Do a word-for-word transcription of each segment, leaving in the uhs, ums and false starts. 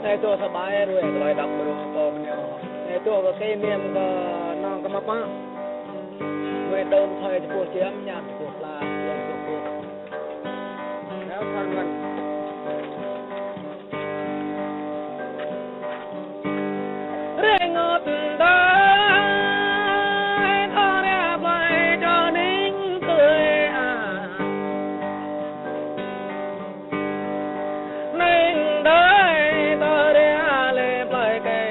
Anai tui sa ƀai ruai tơlơi đăp brô pô mơneo. Anai tui kơ kơ niêm kơ nong kơ mă pă. Ruai đơ̆m thơi tơpul čiăm ñam tơpul pla čiăm tơpul. Nao phan măn. Rơngot đơi, tơria plơi čô ning tui a. Ning đơi tơria lĕ plơi kê.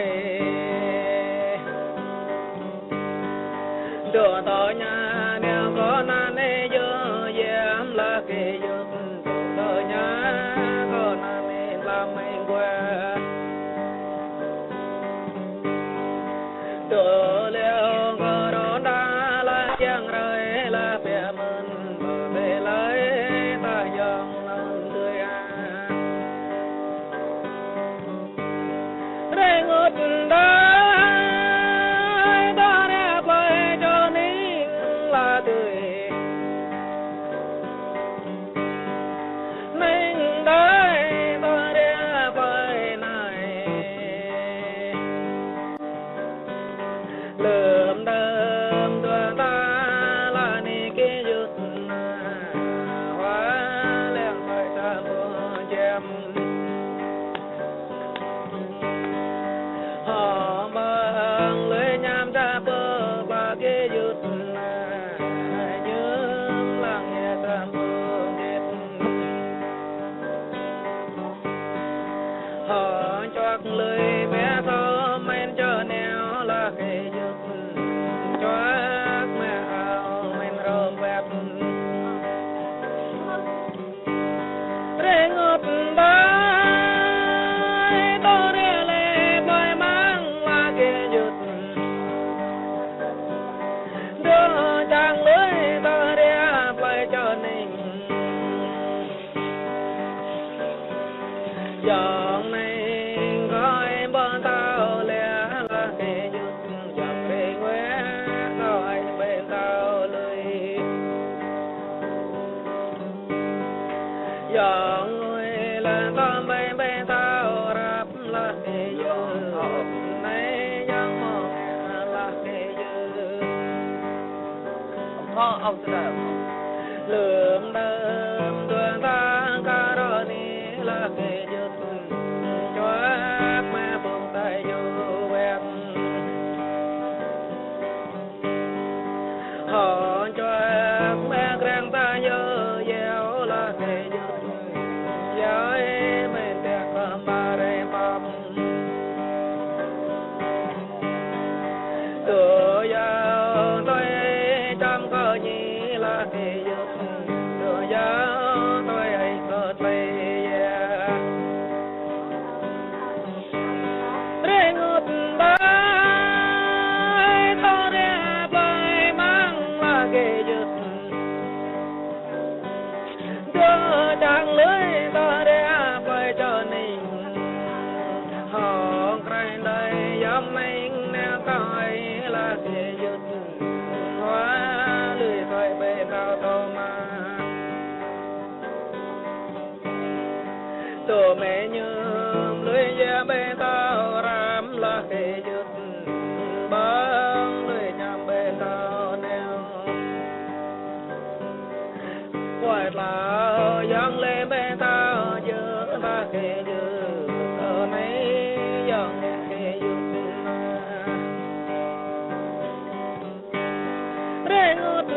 Dŏ tơña neo kơ anăn anai yơh yơh lah kơ yơh. Dŏ tơña kơ anăn anai lăm mơguah. Dŏ leo kơ rơđah lah kiăng rai lah pia mơ̆n bơ bê lai ta yong năn tui a. Rơngot đơi, tơria plơi čô ning lah tui. Ning đơi, tơria plơi anai. Lơ̆m đơ̆m dua ta lah ni kơ yut na, hua leng thơi sa pô čiăm. Hơm ƀơ̆ng lui ñam sa pô pla kơ yut na, ñum lăng yê sa pô git. Hơm čuăk lui pia thâo mĕn čô neo lah kơ yut, čuăk mă ao mĕn rơ̆ng pĕp. Rơngot đơi, tơria lĕ plơi măng lah kơ yut. Dŏ čang lui tơria plơi čô ning. Yong ning kơ ih ƀơ̆ng thâo lĕ lah kơ yut, yong ring wĕ kơ ih ƀơ̆ng thâo lui. Yong ngui lĕ tơm ƀơ̆ng ƀơ̆ng thâo răp lah kơ yut, anai yong mơ̆ng lah kơ yut. Lơ̆m đơ̆m dua ta kơ rơ ni lah kơ yut, čuăk mă pung ta yua wĕp. Hơm čuăk mă krang ta yua yeo lah kơ yut, yua ih mĕn tĕk kơ mă rai pap. Tui yua tui čăm kơ ñi lah kơ yut, tui yua tui ih kơ tui yua. Rơngot đơi, tơria plơi măng lah kơ yut. Dŏ čang lui tơria plơi čô ning. Hơm krăn đơi yom ning neo kơ ih lah kơ yut. Hua lui thơi ƀơ̆ng thâo thâo mă. Tơm mĕ ñum lui yua ƀơ̆ng thâo răp lah kơ yut. Ƀơ̆ng lui ñam ƀơ̆ng thâo neo. Kuai tlao yong lĕ ƀơ̆ng thâo yua lah kơ yut, tơ nai yong lĕ kơ yut na. Rơngot